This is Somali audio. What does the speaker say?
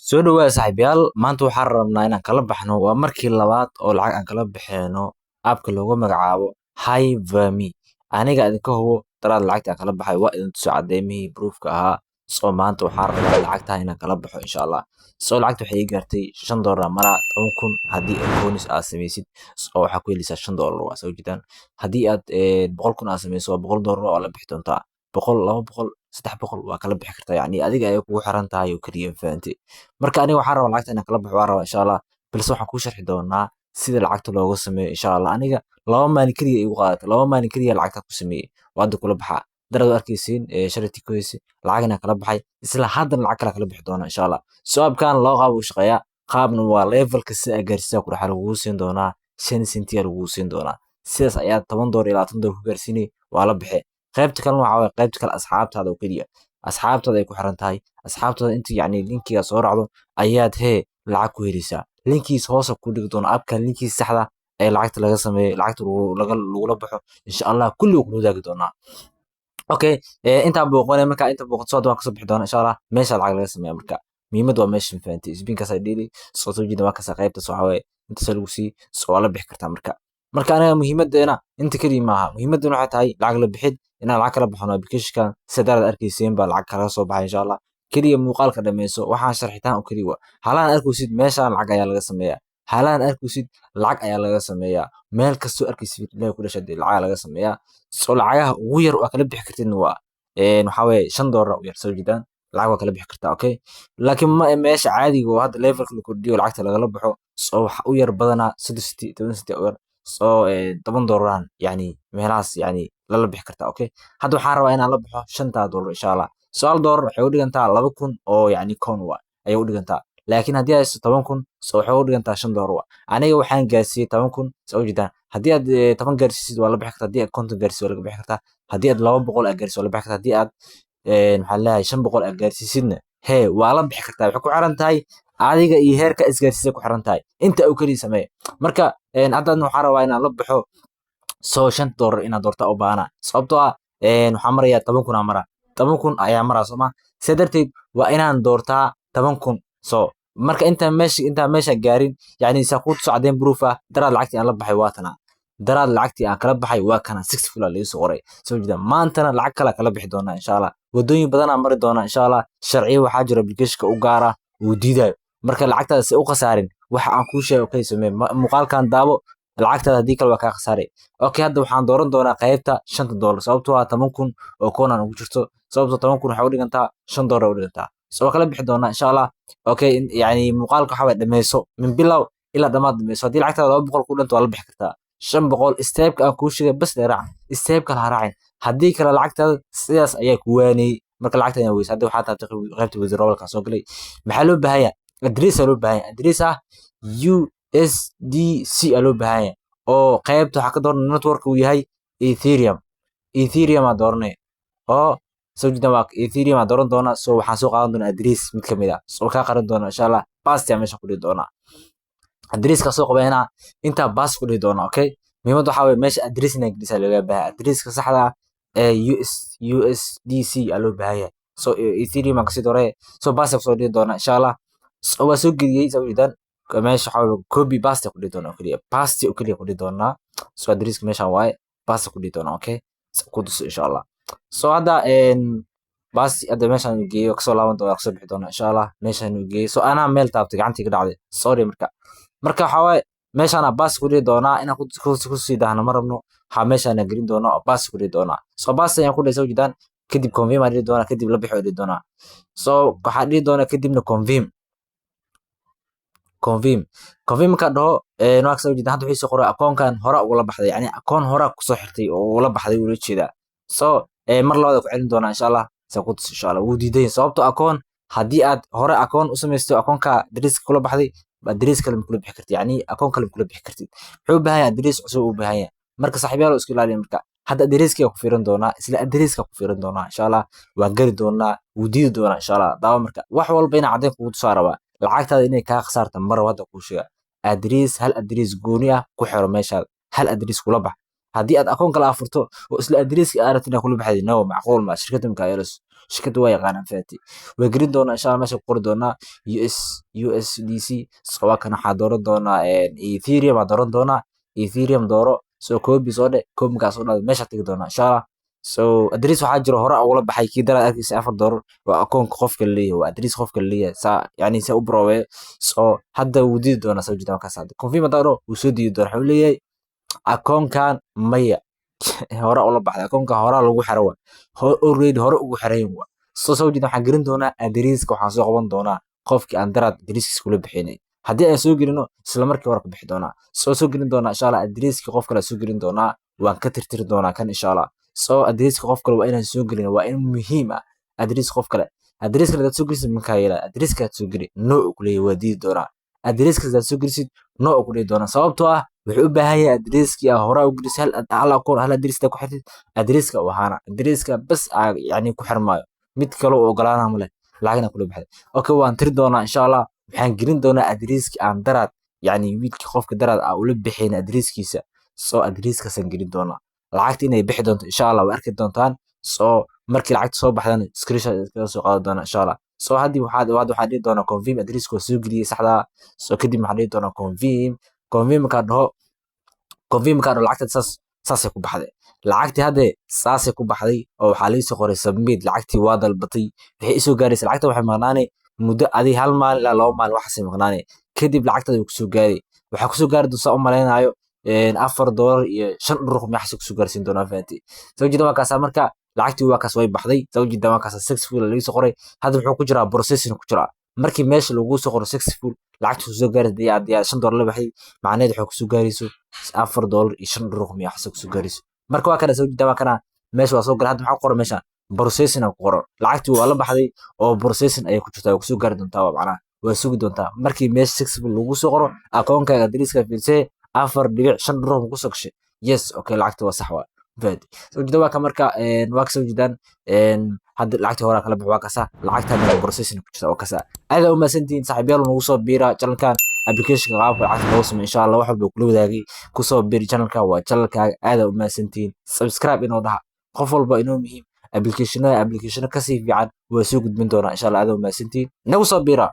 Soo dhawaada saaxiibayaal, maanta waxaan rabnaa inaan kala baxno. Waa markii labaad oo lacag aan kala baxeyno app-ka loogu magacaabo Hivemi. Aniga idinka hubo, daraad lacagta aan kala baxay waa idin tuso cadeymihii proof-ka ahaa. So maanta waxaan rabaa lacagta inaan kala baxo, insha Allah. So lacagta waxay ii gaartay $5 maraa 10,000. Haddii aad bonus aad sameysid, so waxaa ku helaysaa $5, waa soo jeedaan. Haddii aad 100,000 aad sameyso, waa $100, waa la bixi doontaa. 100, 200, 300 waa kala bixi kartaa. Yacni adiga ayay kugu xiran tahay oo kaliya, fahantay? Marka aniga waxaan rabaa lacagta inaan kala baxo, waan rabaa, insha Allah. Balse waxaan kuu sharxi doonaa sida lacagta looga sameeyo, insha Allah. Aniga 2 maalin kaliya igu qaadatay, 2 maalin kaliya lacagta ku sameeyey, waa hadda kula baxaa. Darad waa arkaysiin sharati koysi lacag inaan kala baxay, isla haddana lacag kale kala bixi doona, insha Allah. So app-kan laba qaab uu shaqeeyaa. Qaabna waa levelka sida aad gaarsiisaa ku dhaxa lagugu siin doonaa, 5 senti lagugu siin doonaa. Sidaas ayaa $10 iyo $20 ku gaarsiinay, waa la baxee. Qaybta kalena waxaa waaye qaybta kale asxaabtaada oo keliya, asxaabtaada ay ku xiran tahay. Asxaabtaada inta yacni linkiga soo raacdo ayaad hee lacag ku helaysaa. Linkiisa hoosa ku dhigi doona, app-kan linkiisa saxda ee lacagta laga sameeyo, lacagta lagula baxo, insha Allah, kulli wuu kula wadaagi doonaa. Okay, intaan booqanay, marka inta booqato soo waan kasoo bixi doonaa, insha Allah. Meesha lacag laga sameeya, marka muhiimadda waa meesha, fahantay? Spinkaas ay dheeli soo soo jeeda, waa kasa qaybtaas. Waxaa waaye intaas lagu sii, soo waa la bixi kartaa. Marka aniga muhiimadeena inta keliya maaha. Muhiimadeena waxay tahay lacag la bixid, inaan lacag kala baxno application-kan. Sida aad arkayseen baa lacag kala soo baxay, insha Allah. Keliya muuqaalka dhameyso, waxaan sharxitaan oo keliya waa halaan arkaysid. Meeshaan lacag ayaa laga sameeyaa, halaan arkaysid lacag ayaa laga sameeyaa. Meel kastoo arkaysid Ilaahay ku dhashay lacag laga sameeyaa. So lacagaha ugu yar waa kala bixi kartidna waa waxaa weeye $5 u yar. Soo jeedaan, lacag waa kala bixi kartaa. Okay, laakiin ma meesha caadiga oo hadda levelka la kordhiyo lacagta lagala baxo, so waxa u yar badanaa 3 senti, 10 senti u yar. So $10 yacni meelahaas yacni lala bixi kartaa. Okay, hadda waxaan rabaa inaan la baxo $5, insha Allah. So $1 waxay u dhigantaa 2,000 oo yacni coin waa ayay u dhigantaa. Laakiin haddii haysto 10,000, so waxay u dhigantaa $5 wa. Aniga waxaan gaarsiiyey 10,000, soo ujeedaan. Haddii aad 10 gaarsiisid, waa la bixi kartaa. Haddii aad 50 gaarsiisid, waa laga bixi kartaa. Haddii aad 200 aad gaarsiisid, waa la bixi kartaa. Haddii aad maxaa leeyahay 500 aad gaarsiisidna, hee, waa la bixi kartaa. Waxay ku xiran tahay adiga iyo heerka isgaarsiisay ku xiran tahay. Inta uu keliya sameeye. Marka hadda waxaan rabaa inaan la baxo, soo $5 inaad doorta u baahana, sababtoo ah waxaan marayaa 10,000 aa maraa, 10,000 ayaa maraa, sooma? Sidaa darteed waa inaan doortaa 10,000. So marka intaan meesha gaarin, yacni saa kuu tuso caddeyn proof ah, daraad lacagtii aan la baxay waa tana. Daraad lacagtii aan kala baxay waa kana, successful aa laga soo qoray, soo jeeda. Maantana lacag kale kala bixi doonaa, insha Allah. Wadooyin badanaa mari doonaa, insha Allah. Sharciyo waxaa jira applicationka u gaara uu diidayo. Marka lacagtaada si u khasaarin, waxa aan kuu sheegay okay samee, muuqaalkan daawo. Lacagtaada haddii kale waa kaa khasaaray. Okay, hadda waxaan dooran doonaa qaybta $5, sababtoo ah 10,000 oo coin ugu jirto. Sababtoo 10,000 waxay u dhigantaa $5 u dhigantaa. So waa kala bixi doonaa, insha Allah. Okay, yacni muuqaalka waxaa waye dhameyso, min bilow ilaa dhammaad dhameyso. Haddii lacagtaada 200 ku dhanto, waa la bixi kartaa 500. Stepka aan kuu sheegay bas dheeraac, step kale ha raacin. Haddii kale lacagtaada sidaas ayaa ku waaniyey. Marka lacagta ayaa weysa. Hadda waxaa taabtay qaybta withdrawalka soo galay. Maxaa loo baahan yahay? Address aa loo baahan yahay, address ah USDC aa loo baahan yahay, oo qaybta waxaa ka dooran network uu yahay Ethereum. Ethereum aa dooranay oo soo jeedaan, waa Ethereum aa dooran doonaa. So waxaan soo qaadan doonaa address mid kamid ah, soo kaa qaran doonaa, insha Allah. Paste aa meesha ku dhihi doonaa, addresska soo qabanaa, intaa paste ku dhihi doonaa. Okay, muhiimadda waxaa waye meesha address inaa gelisaa looga baahan, addresska saxda ah ee US USDC aa loo baahan yahay. So Ethereum aan kasii dooray, so paste kusoo dhihi doonaa, insha Allah. So waa soo geliyey, soo jeedaan. Meesha waxaa waye copy paste ku dhihi doonaa oo keliya, paste oo keliya ku dhihi doonaa. So addresska meeshan waaye, paste ku dhihi doonaa. Okay, ku tuso, insha Allah. So hadda paste hadda meeshaan uu geeyo, kasoo laaban doonaa, kasoo bixi doonaa, insha Allah. Meeshaan uu geeyo, so anaa meel taabtay, gacantii ka dhacday, sorry. Marka waxaa waaye meeshaan paste ku dhihi doonaa. Inaan kusii daahno ma rabno. Waxaa meeshaan gelin doonaa oo paste ku dhihi doonaa. So paste ayaan ku dhihi, soo jeedaan. Kadib confirm aan dhihi doonaa, kadib la bixi dhihi doonaa. So waxaa dhihi doonaa kadibna confirm, confirm, confirm. Markaan dhaho, waa kasoo jeedaan. Hadda wuxuu soo qoray akoonkan hore ugula baxday, yacni akoon hore kusoo xirtay oo ula baxday ula jeedaa. So mar labaad ku celin doonaa, insha Allah, sa ku tus, insha Allah. Wuu diiday, sababtoo akoon haddii aad hore akoon u samaysto, akoonka addresska kula baxday, address kale ma kula bixi kartid, yacni akoon kale ma kula bixi kartid. Wuxuu u baahan yahay address cusub u baahan yahay. Marka saaxiibayaal, isku ilaaliya. Marka hadda addresska ku fiirin doonaa, isla addresska ku fiirin doonaa, insha Allah. Waan geli doonaa, wuu diidi doonaa, insha Allah. Daawo. Marka wax walba inaan caddayn kugu tusaa rabaa, lacagtaada inay kaa khasaarta mar hadda kuu sheega. Address, hal address gooni ah ku xiro meeshaada, hal address kula bax. Haddii aad akoon kale afurto oo isla addresska aad rabtid inaad kula baxday, no, macquul ma shirkadda markaa yeelayso. Shirkadda waa yaqaanaan, fahanti. Way gelin doonaa, insha Allah. Meesha ku qori doonaa US USDC. So waa kan, waxaa dooran doonaa Ethereum, aa dooran doonaa Ethereum. Dooro, so copy soo dhe. Copy markaa soo dhahdo, meesha tagi doonaa, insha Allah. So address waxaa jiro hore ugula baxay, kii daraad arkaysa, $4. Waa akoonka qofka leeyahay, waa address qofka leeyahay, saa yani saa u broweeyo. So hadda wuu diidi doonaa, soo jeeda markaas. Hadda confirm haddaan dhaho, wuu soo diidi doonaa. Wuxuu leeyahay akoonkan maya, hore ula baxday, akoonkan horaa lagu xiro wa, already hore ugu xiran wa. So soo jeeda, waxaan gelin doonaa addresska. Waxaan soo qaban doonaa qofkii aan daraad addresskiisa kula bixinay. Haddii aan soo gelino, isla markii hore ku bixi doonaa. Soo gelin doonaa, insha Allah. Addresski qof kale soo gelin doonaa, waan ka tirtiri doonaa kan, insha Allah. So addresska qof kale waa inaan soo gelin, waa in muhiim ah address qof kale. Address kale hadaad soo gelisid, markaa yeelaa addresska aad soo geli, no uu kuleeyahay, waa diidi doonaa. Addresska hadaad soo gelisid, no uu ku dhihi doonaa, sababtoo ah wuxuu u baahan yahay addresskii aa hore u gelisay. Hal akoon, hal address ku xirtid, addresska uu ahaana, addresska bas aa yani ku xirmaayo, mid kale uu ogolaana male lacagna kula baxday. Okay, waan tiri doonaa, insha Allah. Waxaan gelin doonaa addresskii aan daraad, yani wiilkii qofka daraad aa ula bixin addresskiisa. So addresskaasaan gelin doonaa. Lacagta inay bixi doonto, insha Allah, waa arki doontaan. So markii lacagta soo baxdana, screenshot kaga soo qaadan doonaa, insha Allah. So haddii waxaad hadda waxaan dhihi doonaa confirm. Addresska waa soo geliyey saxdaa. So kadib waxaan dhihi doonaa confirm. Confirm markaan dhaho, confirm markaan dhaho, lacagta saasay ku baxday. Lacagtii hadde saasay ku baxday oo waxaa liisoo qoray submit. Lacagtii waa dalbatay, waxay isoo gaaraysa. Lacagta waxay maqnaanay muddo adi 1 maalin ilaa 2 maalin waxaasay maqnaanay. Kadib lacagtada way kusoo gaaray. Waxaa kusoo gaari doontaa, u malaynayo, $4.05 maxaasay kusoo gaarsiin doonaa, fahanti. Soo jeeda, waa kaasa. Marka lacagtii waa kaas, way baxday. Soo jeeda, waa kaasa, successful laga soo qoray. Hadda muxuu ku jiraa? Processing ku jiraa. Markii meesha lagu soo qoro successful, lacagta kusoo gaaraysa. Haddii aad $5 la baxday, macnaheedu waxay kusoo gaarayso $4.05 waxaasay kusoo gaarayso. Marka waa kana, soo jeeda, waa kana, meesha waa soo galay. Hadda maxaa ku qoran meesha? Processing ku qoran. Lacagtii waa la baxday oo processing ayay ku jirtaa. Waa kusoo gaari doontaa, waa macnaha waa sugi doontaa. Markii meesha successful lagu soo qoro, akoonkaaga addresska fiirsee, 4.5 dhuruq ma kusoo gashay? Yes, okay, lacagta waa sax, waa fahanti. Soo jeeda, waa ka. Marka waa kasoo jeedaan, hadda lacagtii horaa kala bax, waa kasa. Lacagta hadda processing ku jirta, waa kasa. Aad u mahadsantihiin, saaxiibayaal. Nagu soo biira channelkan, applicationka qaabka lacagta loogu sameeyo, insha Allah, wax walba kula wadaagay. Kusoo biiri channelka, waa channelkaaga. Aad u mahadsantihiin. Subscribe inoo dhaha, qof walba inoo muhiim. Applicationada, applicationo kasii fiican waa soo gudbin doonaa, insha Allah. Aad u mahadsantihiin, nagu soo biira.